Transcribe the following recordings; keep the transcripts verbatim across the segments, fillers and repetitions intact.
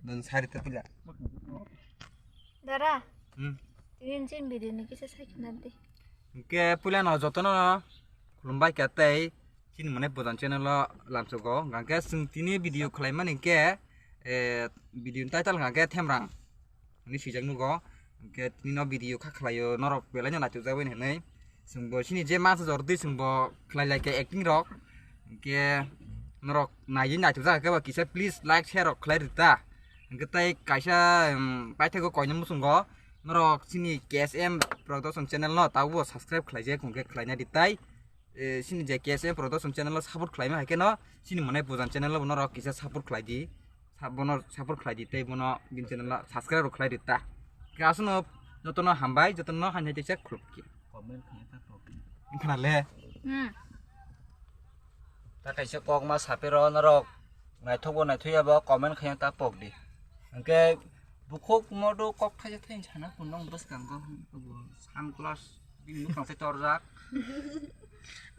Nung sari ta pila. Dara, Hmm. Tini chin video ni kisa sai khna di. Hingke puila no jotono khulumbai kha tei chini mane Bojan channel o lamsogo. Hingke chwng tini video khlaimani hingke, eh, video ni title hingke Themrang. Ni swijak nugo. Hingke tini no video kha khlaio norok belai no naithokjak bai hinwi. Chwngbo chini je masa jor di chwngbo khlai lai khe acting rok. Hingke norok naiwi naithokjak khe ba kisa please like share rok khlai rita. Hingke tei kaisa, um, paithakgo koinwi muchungo norok chini K S M Production channel no tabukbo subscribe khlaijak hingke khlaina di tai. Eh, chini je K S M Production channel o support khlaima hai khe no chini mane Bojan channel o norok kisa support khlai di. Sa-, bono support khlai di tei bono bini channel o subscribe rok khlai di ta. Khe aswkno jotono hambai, jotono haino teisa khuluk khe. Comment khe ta pok. Khna le. Hmm. Ta kaisa kok ma sapero norok naithok bo naithok ya bo comment khe ta pok di. Hingke bukhuk modo kok thaisa thaisa sana kun nong bwskango sunglass bini bwkhang se torjak.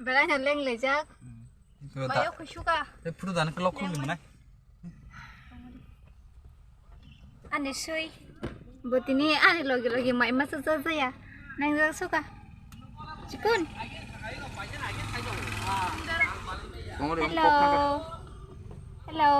Belai no leng lejak. Hmm. Bayo khusuka. Te photo dan ke lok khum mana? Ani sui. Botini ani logi logi mai masa jajaya. Nang jak suka. Chikun. Hello. Hello.